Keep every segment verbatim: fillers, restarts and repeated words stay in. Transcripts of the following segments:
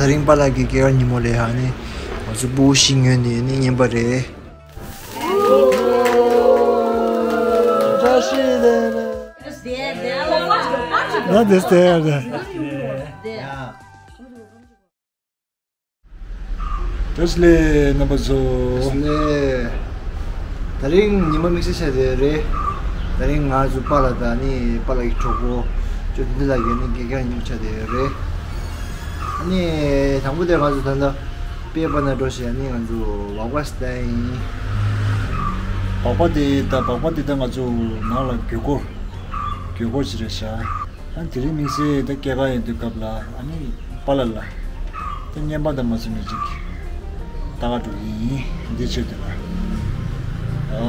ད་རིང་པཱ་ལགས་ཀྱི་སྐྱེས་སྐར་ཉིན་མོ་ལ་ཡ་ནི་ང་ཚོ་སྤུ་གུ་བཞི་ཉོས་ནས་ནི་རྔན་པ་རེད། བཀྲ་ཤིས་བདེ་ལེགས། Not this day. བཀྲ་ཤིས་བདེ་ལེགས་རྣམ་པ་ཚོ། བཀྲ་ཤིས་བདེ་ལེགས། ད་རིང་ཉི་མ་དམིགས་བསལ་ཆགས་བསྡད་ཡོད་རེད། ད་རིང་ང་ཚོ་པཱ་ལགས་དང་ནི་པཱ་ལགས་ཀྱི་གྲོགས་པོ་ཅོ་དིན་ལགས་ཀྱི་ནི་སྐྱེས་སྐར་ཉིན་མོ་ཆགས་བསྡད་ཡོད་རེད། ཨ་ནི་དང་པོ་དེར་ང་ཚོ་ད་ལྟ་པེ་པ་ན་འགྲོ་བཞིན། ཨ་ནི་ང་ཚོ་སྦག་སྦག་ཟ་ཡིན། སྦག་སྦག་དེ་ད་སྦག་སྦག་དེ་ད་ང་ཚོ་ནང་ལ་སྒོས་སྐོར་སྒོས་སྐོར་ཞིག་རེད་ཤག་ཨ་དེ་རིང་དམིགས་བསལ་ད་སྐྱེས་སྐར་ཡིན་དུས་སྐབས་ལ་ཨ་ནི་པཱ་ལགས་ལ་ད་རྔན་པ་དང་མ་ཟིན་ནས་ཅིག་ལྟ་ག་འགྲོ་གི་ཡིན། འདི་བྱེད་དུས་ལ། ཨ་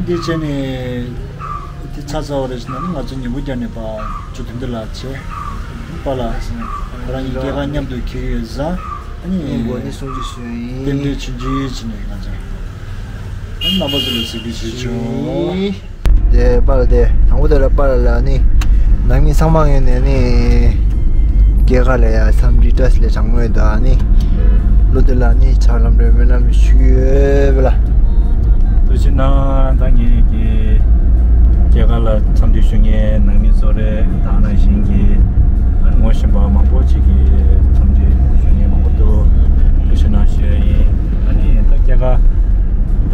འདི་བྱས་ནས་དེ་ཚར་ཚར་བ་རེད་ཟེར་ན་ང་ཚོ་ཉིན་གུང་རྒྱབ་ནས་ཕར་ཅོ་དིན་ལགས་བྱས། པཱ་ལགས་ཟེར་ན་ཁོ་རང་གི་སྐྱེས་སྐར་མཉམ་དུ་འཁེལ་ཡོད་ཙང་ཨ་ནི་ངས་འགོ་ནས་གསུང་ཆོས་ཞུ་ཡིན། རྟེན་འབྲེལ་ཆུང་ཆུང་བྱས་ནས་ང་ཚོ་ཨ་ནི་རྣམ་པ་ཚོ་ལ་གཟིགས་འབུལ་བྱེད་ཆོག་དེ་པཱ་ལགས་དེ་དང་པོ་དེ་ལ་པཱ་ལགས་ལ་ནི་ནང་མི་ཚང་མ་ངོས་ནས་ནི་སྐྱེས་སྐར་ལ་ཡ་འཚམས་འདྲི་བཀྲ་ཤིས་བདེ་ལེགས་གྲངས་མེད་དང་ནི་ལོ་དེ་ལ་ནི་ཆགས་ལམ་རེ་སྨོན་ལམ་ཞུ་གི་ཡོད་པ་ལ། ཐུགས་རྗེ་གནང་། ད་ངེད་ཀྱི་སྐྱེས་སྐར་ལ་འཚམས་འདྲི་ཞུ་མཁན་ནང་མི་ཚོ་རེད། ད་ནང་བཞིན་གྱི་ངོ་ཤེས་པ་མང་པོ་ཅིག་གིས་འཚམས་འདྲི་ཞུ་མཁན་མང་པོ་འདུག་ཐུགས་རྗེ་གནང་ཞུ་ཡ་ཡིན། ཨ་ནི་ད་སྐྱེས་སྐར་ད་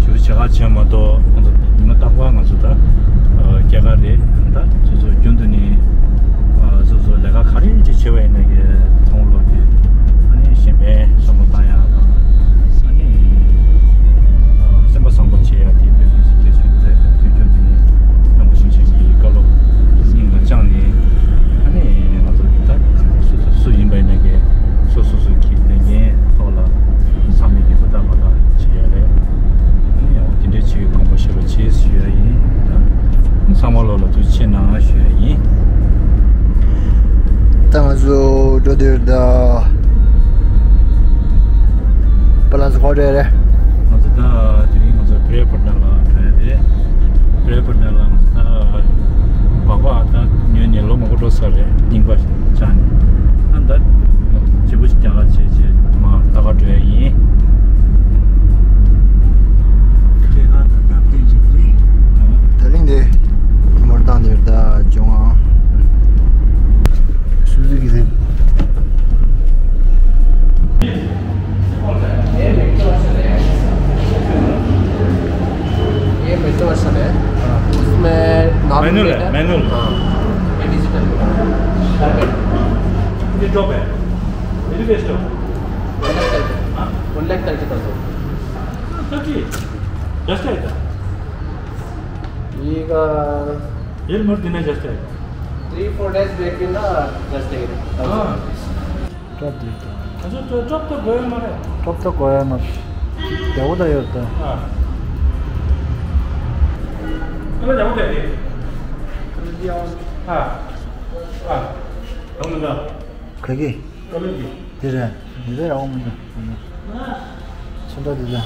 ཞུ་བྱེད་ག་བྱེད་མ་གཏོགས་ང་ཚོ་ཉི་མ་རྟག་པར་ང་ཚོ་ད་སྐྱེས་སྐར་རེད། ད་སོ་སོ་རྒྱུན་དུ་ནི་སོ་སོ་ལས་ཀ་ག་རེ་ཅིག་བྱེད་པ་ཡིན་ན་གི་ཚོང་ལོག་གི་ཨ་ནི་གཞན་ཕན་བསམ་བློ་བཏང་ཡག་དང་། ཨ་ནི་སེམས་པ་བཟང་པོ་བྱེད་ཡག་དེ་དཔེ་མི་སྲིད་གལ་ཆེན་པོ་རེད། དུས་རྒྱུན་དུ་ནི་རྣམ་པ་ཞིག་ཅིག་གི་བཀའ་སློབ་སྙིང་ལ་བཅངས་ནས། ཨ་ནི་ང་ཚོ་ད་སུ་དང་སུ་ཡིན་པ་ཡིན་ན་གི་སོ་སོ་སོ་གི་ལས་འགན་ཐོག་ལ་ཚང་མས་ཀྱི་ཧུར་ཐག་ཧུར་ཐག་བྱེད་ཡ་རེད། ཨ་ནི་ཡང་དེ་འདྲའི་ཆེད་དགོངས་པ་བཞེས་རོགས་བྱེད་ཞུ་ཡ་ཡིན། ད་ཚང་མ་ལོ་ལ་ཐུགས་རྗེ་ཆེ་གནང་ཞུ་ཡ་ཡིན། ད་ང་ཚོ་འགྲོ་འདོད་ད། པཱ་ལགས་ཚོ་ག་པར་འགྲོ་ཡ་རེད། ང་ཚོ་ད་དེ་རིང་ང་ཚོ་བྷེ་རེ་པར་ན་ལ་འགྲོ་ཡ་རེད། བྷེ་རེ་པར་ན་ལ་ང་ཚོ་ད་སྦག་སྦག་ད་ཉོས་ནས་ལོ་མང་པོ་འགྲོ་ཚར་རེད། རྙིང་པ་ཆགས་ནས། ཨ་ད་བརྗེ་པོ་ཞིག་རྒྱག་ག་བྱས་བྱས་མར་ལྟ་ག་འགྲོ་ཡ་ཡིན། སྐྱེས་སྐར་དང་སྟབས་བདེ་ཅིག་རེད། ད་རིང་འདི་མོར་བཏང་འདིར་ད་སྦྱོང་ཨང་། སུ་ཛུ་ཀི་རེད། ये metro version है। उसमें नॉर्मल मैनुअल है, मीटर। मैनुअल। हाँ, ये डिजिटल मीटर। ये ड्रॉप है। ये भी बेस्ट है। One lakh thirty. हाँ। One lakh thirty thousand. Thirty. Just है इधर। ಈಗ ཡིན་མོད་དེ་ནས་just ཡིན། Three four days back ཡིན་ན་just ཡིན། ཨ། སྐྲ་དེ་དང་། ཨ་ཅོ་ཅོ་ཅོབ་ཏོ་གོ་ཡ་མ་རེད། ཅོབ་ཏོ་གོ་ཡ་མ་རེད། རྒྱག་པོ་ད་ཡོད་ད། ཨ། ཀ་ལ་རྒྱག་པོ་ད་ཡོད། ཨ། ཨ། ད་མི་འདྲ། ག་གི། ཀ་ལ་གི། དེ་རེད། འདི་ད་ཡག་པོ་མི་འདུག་ཚོན་ཁྲ་འདི་ད།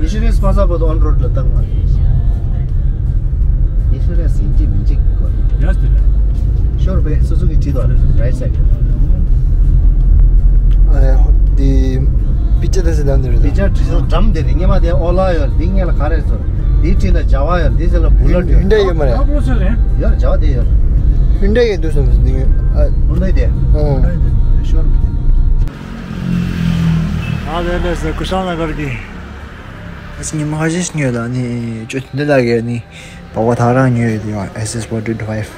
Insurance མ་ཚར་བར་དུ་on road ལ་བཏང་བ། Insurance ཡིན་གཅིག་མིན་གཅིག་དགོས། Yes, dear. Sure, པས་སོ་སོ་གི་བྲིས་དང་right side. ཨ་ལས། འདི་པི་ཅར་དེ་ཚོ་འདམ་འདི་རེད། པི་ཅར་བྲིས་སོ་འགྲམ་དེ་རེད། སྔོན་མ་དེ་ཨོ་ལ་ཡོད། འདི་སྔོན་ལ་ག་རེ་ཚོ། འདི་བྲིས་ན་ཇ་ཝ་ཡོད། འདི་ཚོ་ལ་བུ་ལ་ཡོད། ཧུན་ཌའི་ཡོད་མ་རེད། ཨ་ཁོ་ཚོ་རེད། ཡོད། ཇ་ཝ་དེ་ཡོད། ཧུན་ཌའི་ཡོད་འདུག་བསམ་འདི་ཨ། ཧུན་ཌའི་དེ། ཨོ། Sure. ཨ་ལས་ལས་སེ་ཀུ་ཤལ་ན་གར་གི་ཨ་ཉི་མ་ཁ་ཤས་ཉོས་ལ་ནི་ཅོ་འདི་ལ་གས་ནི་བ་བ་ཐག་རང་ཉོས་ཡོད་དེ་ཡང་ཨེ་སི་ཨེ་སི་ཕོར་ཊི་ཕའིབ་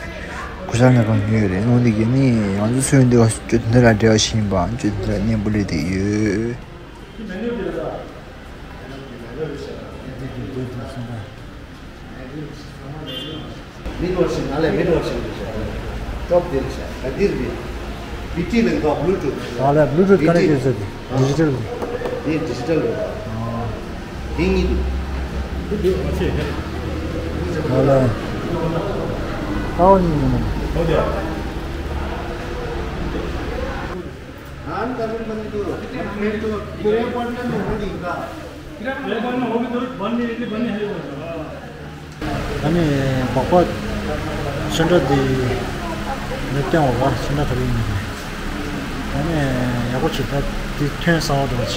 ཀུ་ཤལ་ན་གར་ཉོས་ཡོད་རེད། ནོ་འདི་གས་ནི་ང་ཚོ་ཚོས་འདི་བ་ཅོ་འདི་ལ་འབྲེལ་བ་བྱེད་པ་ཅོ་འདི་ལ་གཉན་པོ་ལས་དེ་ཡོད། མིད་ཝར་ཤིང་ཨ་ལས་མིད་ཝར་ཤིང་རེད་ཤག་ཀྲོབ་དེ་རེད་ཤག་ག་དེ་རེད། བི་ཊི་ལ་འགྲོ་བྷ་ལུ་ཊུ་ཐི་ཨ་ལས་བྷ་ལུ་ཊུ་ཐི་ཀ་ནེག་ཊི་ཡོད་ས་དེ་ཌི་ཇི་ཊལ་དེ། དེ་ཌི་ཇི་ཊལ་རེད། དེ་གཉིས་འདུག་ཨ་ལ། ཨའོ་ནི་ནི། ཨ་ནི་སྦག་སྦག་ཚོན་ཁྲ་འདི་ནས་བསྟན་འོག་པ་ཚོན་ཁྲ་ག་རེ་ཡིན་ནི་རེད། ཨ་ནི་ཡག་པོ་བྱེད་ཐབས་འདི་ཐོན་གསར་པ་འདྲ་བ་བྱས།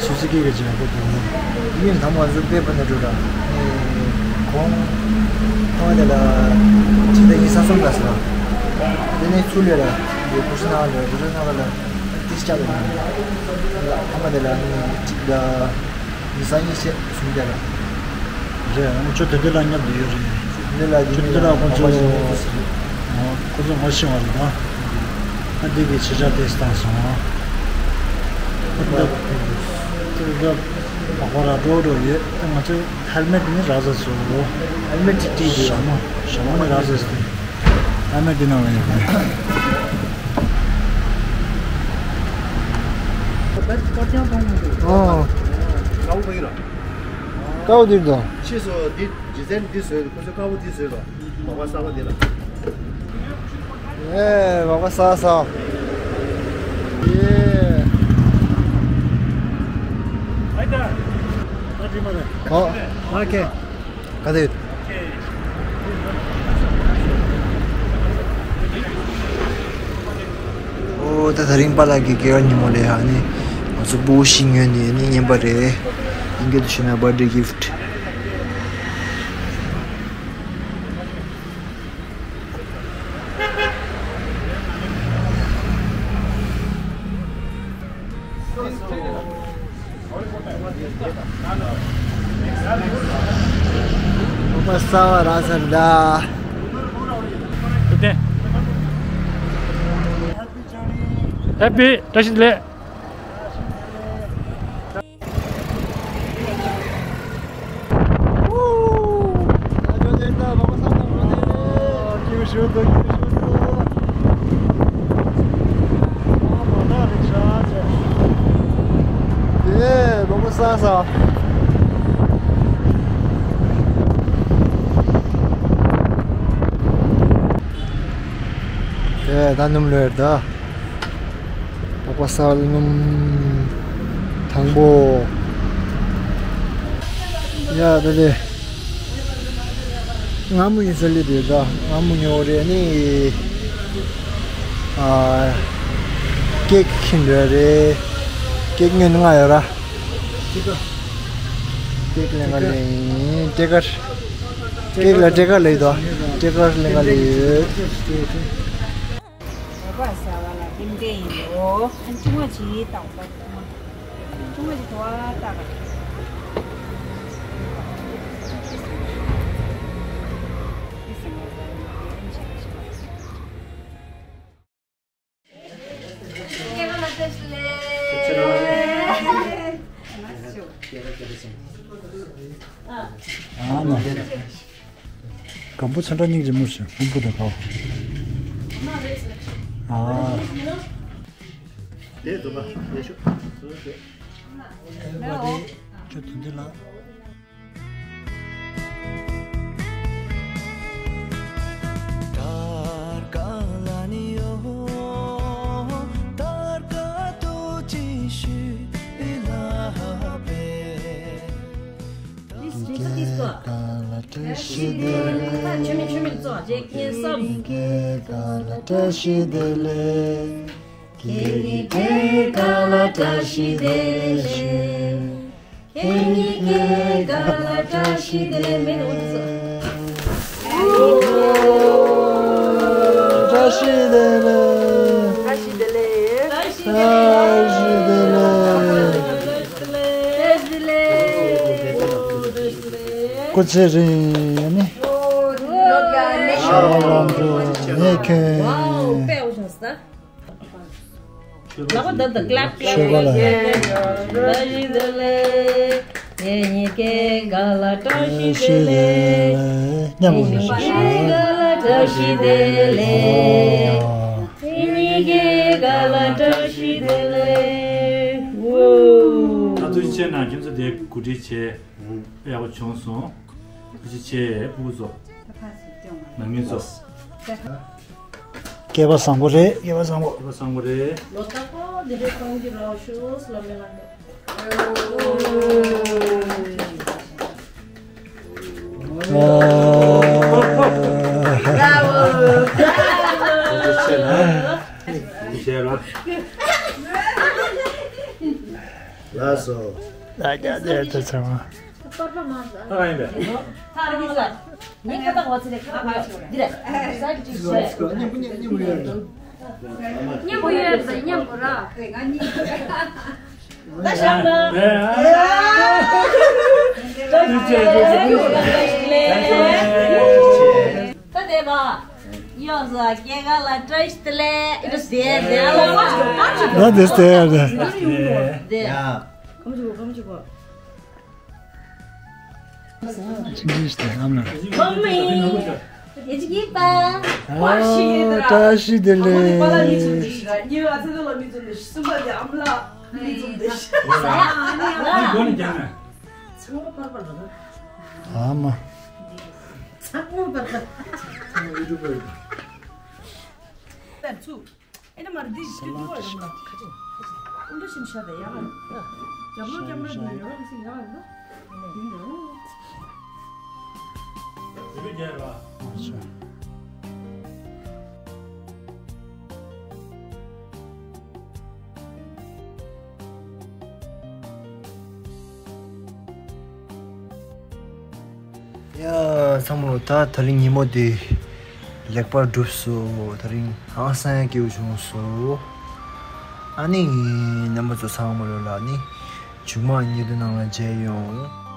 སུ་ཙི་ཀི་གི་ཅིག་ཡག་པོ་འདུག་ཡིན་དམ་ང་ཚོ་དཔེ་པོ་ནས་འགྲོ་ར། ཨ་ནི་གོང་ཁོང་དེ་ལ་ཁྲི་ད་ཉི་ཤུ་རྩ་གསུམ་ལ་ཟེར་བ། དེ་ནས་ཚུར་ལས་ལ་འདི་ཀུ་ཤི་ན་ལ་ཀུ་ཤི་ན་ལ་ཏིས་ཅག་ལ་ཨ་མ་དེ་ལ་ཨ་ནི་གཅིག་ལ། ཉི་ཤུ་རྩ་གཉིས་བྱས་གསུམ་བརྒྱ་ལ། རེད། ཨ་ནི་ཁྱོད་དེ་འདྲ་ལ་མཉམ་དུ་ཡོད་རེད། དེ་འདྲ་ལ་ཁྱོད་དེ་འདྲ་ལ་ཁོང་ཚོ་ཁོང་ཚོ་ངོ་ཤེས་པ་རེད་ད། ཨ་འདི་གི་ཆེ་ཆ་དེ་བཏང་སོང་། ཨ་ད་དེ་ད་བག་པ་ར་འགྲོ་འགྲོ་ཡོད། ཨ་ང་ཚོས་ཧེལ་མེད་ནི་རག་ཟེར་སོང་། ཧེལ་མེད་ཅིག་སྤྲད་དེ་ཞྭ་མོ་ཞྭ་མོ་ནི་རག་ཟེར་སོང་། ཨ་མ་འདི་ནང་ལ་ཡོད་རེད། ཨོ། ཀའོ་འདིར་དང་། ཕྱིས་སུ་འདི་རྗེས་མཚན་འདི་བཟོས། ཁོ་ཚོས་ཀ་བོ་འདི་བཟོས་རོགས། མ་པ་ས་བ་འདི་ལ། ཨེ་མ་པ་ས་ས། ཡེ། ཨོ། ཨོ་ཁེ། ག་དེ། ཨོ་ད་ད་རིང་པཱ་ལགས་ཀྱི་སྐྱེས་སྐར་ཉིན་མོ་རེད། ཨ་ནི་ང་ཚོ་སྤུ་གུ་བཞི་ཉོས་ནས་ཨ་ནི་རྔན་པ་རེད། དབྱིན་སྐད་དུ་བཤད་ན་བར་ཌེ་གིཕ་ཊི། ཨོ་པ་ས་བ་ར་ས་ལ། ཧེ་པི་བཀྲ་ཤིས་བདེ་ལེགས། ད་སྣུམ་ལོས་ད། པགས་པ་སལ་སྣུམ་དང་པོ། ཡ་ད་དེ། སྔ་མོ་ཡིན་ས་ལེ་དེ་ད་སྔ་མོ་ཉོ་རེད་ནི། ཨ། ཀེག་ཁྱིན་རེད་རེད། ཀེག་ཉོ་ནི་ང་ཡོད་ར། ཀེག་ལེན་ག་ལེ་ཡིན་ཏེ་ཀར། ཀེག་ལ་ཏེ་ཀར་ལེ་དོ། ཏེ་ཀར་ལེན་ག་ལེ་ཡོད། རོ་པ་ཟ་བ་ལ་ཀིམ་ཏེ་ཡིན་འགྲོ། ཨན་ཆུང་བ་ཅིག་བཏང་བ། ཆུང་བ་ཅིག་དོ་བ་ལྟ་ག་ཨ་ན། སྒམ་པོ་ཚོན་ཁྲ་སྙིང་རྗེ་མོ་ཞིག་སྐམ་པོ་དང་ཁ་བ། ཨ། དེ་འདུག་པ་དེ་ཤོག་ཁྱོད་དེ་འདི་ལ། བཀྲ་ཤིས་བདེ་ལེགས། བཀྲ་ཤིས་བདེ་ལེགས། བཀྲ་ཤིས་བདེ་ལེགས། བཀྲ་ཤིས་བདེ་ལེགས། བཀྲ་ཤིས་བདེ་ལེགས། སྐུ་ཚེ་རིང་ནི། ཤ་ལམ་དུ་ནས་ཁྱོད། ཝའོ། དཔེ་འོ་བྱུང་ས། ལག་པ་འདི་འདི་ཀླེབ་ཀླེབ། ཤོད་པ་ལ། བཀྲ་ཤིས་བདེ་ལེགས། ཁྱེད་གཉིས་ཀའི་དགའ་ལ་བཀྲ་ཤིས་བདེ་ལེགས། མཉམ་པོ་ནས་ཤོད། ཁྱེད་གཉིས་ཀའི་དགའ་ལ་བཀྲ་ཤིས་བདེ་ལེགས། ཁྱེད་གཉིས་ཀའི་དགའ་ལ་བཀྲ་ཤིས་བདེ་ལེགས། ཝོ། ཁྱེད་རྣམས་ཁྱེད་ཚོ་དེ་གོ་སྒྲིག་བྱས། ཡག་པོ་བྱུང་སོང་། ཐུགས་རྗེ་ཆེ་སྤུ་གུ་ཚོ། ནང་མི་ཚོ། སྐལ་པ་བཟང་པོ་རེད། སྐལ་པ་བཟང་པོ། སྐལ་པ་བཟང་པོ་རེད། ལོ་རྟག་པར་འདི་འདྲའི་ཁོང་གི་རོགས་ཞུ་སློབ་མའི་ལམ་དུ། ལགས་སོ། ལགས་ཀྱང་དེར་དུ་ཚང་མ། ཨ་ཡིན་པས། ཐག་རིང་ས། ངས་ཁ་བཏགས་བ་ཚེ་རེ་ཁ་བཏགས་བ་ཚེ་རེ། འདི་རེད། ས་གི་ཅིག་ཞེས། མཉམ་པོ་ཡོད་པས་མཉམ་པོ་ར། ད་ཤག་ན། ད་བསྡད་པ། ཡོད་ས་སྐྱེ་ག་ལ་བཀྲ་ཤིས་བདེ་ལེགས། ཨེ་འདྲ་བསྡད་བསྡད་ལ། ད་དེ་བསྡད་ཡ་རེད། བསྡད། ཅི་འདྲ་ཞིག་དང་ཨ་མ། ཁོ་མོ་ཡིན། ཡེ་ཅི་གི་པ། ཨ། བཀྲ་ཤིས་བདེ་ལེགས། ཨ་མ། ཚང་མ་པར་པར། ཨེ་ན་མར་འདི་ཞིག་ཏུ་བ་རུ་ན། ཁ་ཅིག་ཁ་ཅིག་ཀུན་ཏུ་ཤིན་ཤ་དེ་ཡ་ལ། རྒྱབ་ལོག་རྒྱབ་ལོག་འདི་ཡ་ལ་ཟིག་ཡ་ལ་ན། འདི་ཡ་ལ། ཡ། ཚང་མ་ལོ། ད་དེ་རིང་ཉིན་མོ་འདི་ལེགས་པར་གྲུབ་སོང་། དེ་རིང་ཧང་སང་ཡག་སྐྱིད་པོ་བྱུང་སོང་། ཨ་ནི་རྣམ་པ་ཚོ་ཚང་མ་ལོ་ལ་ནི་མཇུག་མ་ཉིན་དུ་ནང་ལ་མཇལ་ཡོང་།